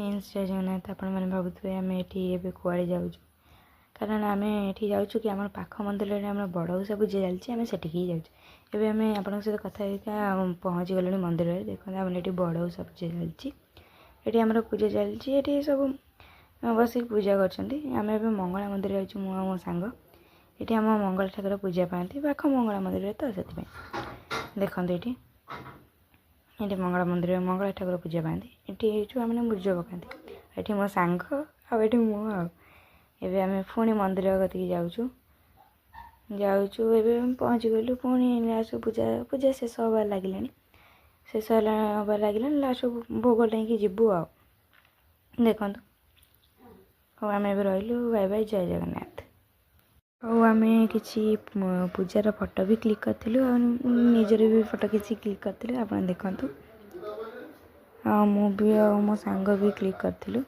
Friends, ଜୟ ଜଗନ୍ନାଥ। ଆପଣମାନେ ଭାବୁଥିବେ ଆମେ ଏଠି ଏବେ କୁଆଡ଼େ ଯାଉଛୁ, କାରଣ ଆମେ ଏଠି ଯାଉଛୁ କି ଆମର ପାଖ ମନ୍ଦିରରେ ଆମର ବଡ଼ ଓଷା ପୂଜା ଚାଲିଛି, ଆମେ ସେଠିକି ହିଁ ଯାଉଛୁ। ଏବେ ଆମେ ଆପଣଙ୍କ ସହିତ କଥା ହେଇକା ପହଞ୍ଚିଗଲୁଣି ମନ୍ଦିରରେ। ଦେଖନ୍ତୁ, ଆମର ଏଠି ବଡ଼ ଓଷା ପୂଜା ଚାଲିଛି। ଏଠି ଆମର ପୂଜା ଚାଲିଛି। ଏଠି ସବୁ ବସିକି ପୂଜା କରୁଛନ୍ତି। ଆମେ ଏବେ ମଙ୍ଗଳା ମନ୍ଦିର ଯାଉଛୁ, ମୁଁ ଆଉ ମୋ ସାଙ୍ଗ। ଏଠି ଆମ ମଙ୍ଗଳା ଠାକୁର ପୂଜା ପାଆନ୍ତି, ପାଖ ମଙ୍ଗଳା ମନ୍ଦିରରେ ତ ସେଥିପାଇଁ। ଦେଖନ୍ତୁ, ଏଠି ମଙ୍ଗଳା ମନ୍ଦିରରେ ମଙ୍ଗଳା ଠାକୁର ପୂଜା ପାଆନ୍ତି। ଏଠି ଛୁଆମାନେ ମୁରୁଜ ପକାନ୍ତି। ଏଠି ମୋ ସାଙ୍ଗ ଆଉ ଏଠି ମୁଁ। ଆଉ ଏବେ ଆମେ ପୁଣି ମନ୍ଦିର କତିକି ଯାଉଛୁ। ଏବେ ଆମେ ପହଞ୍ଚିଗଲୁ। ପୁଣି ଲାଷ୍ଟକୁ ପୂଜା ଶେଷ ହେବାର ଲାଗିଲାଣି, ଶେଷ ହେବା ଲାଗିଲାଣି। ଲାଷ୍ଟକୁ ଭୋଗ ନେଇକି ଯିବୁ। ଆଉ ଦେଖନ୍ତୁ, ହଉ, ଆମେ ଏବେ ରହିଲୁ। ବାଇ ବାଇ, ଜୟ ଜଗନ୍ନାଥ। ଆଉ ଆମେ କିଛି ପୂଜାର ଫଟୋ ବି କ୍ଲିକ୍ କରିଥିଲୁ ଆଉ ନିଜର ବି ଫଟୋ କିଛି କ୍ଲିକ୍ କରିଥିଲୁ। ଆପଣ ଦେଖନ୍ତୁ, ଆଉ ମୁଁ ବି ଆଉ ମୋ ସାଙ୍ଗ ବି କ୍ଲିକ୍ କରିଥିଲୁ।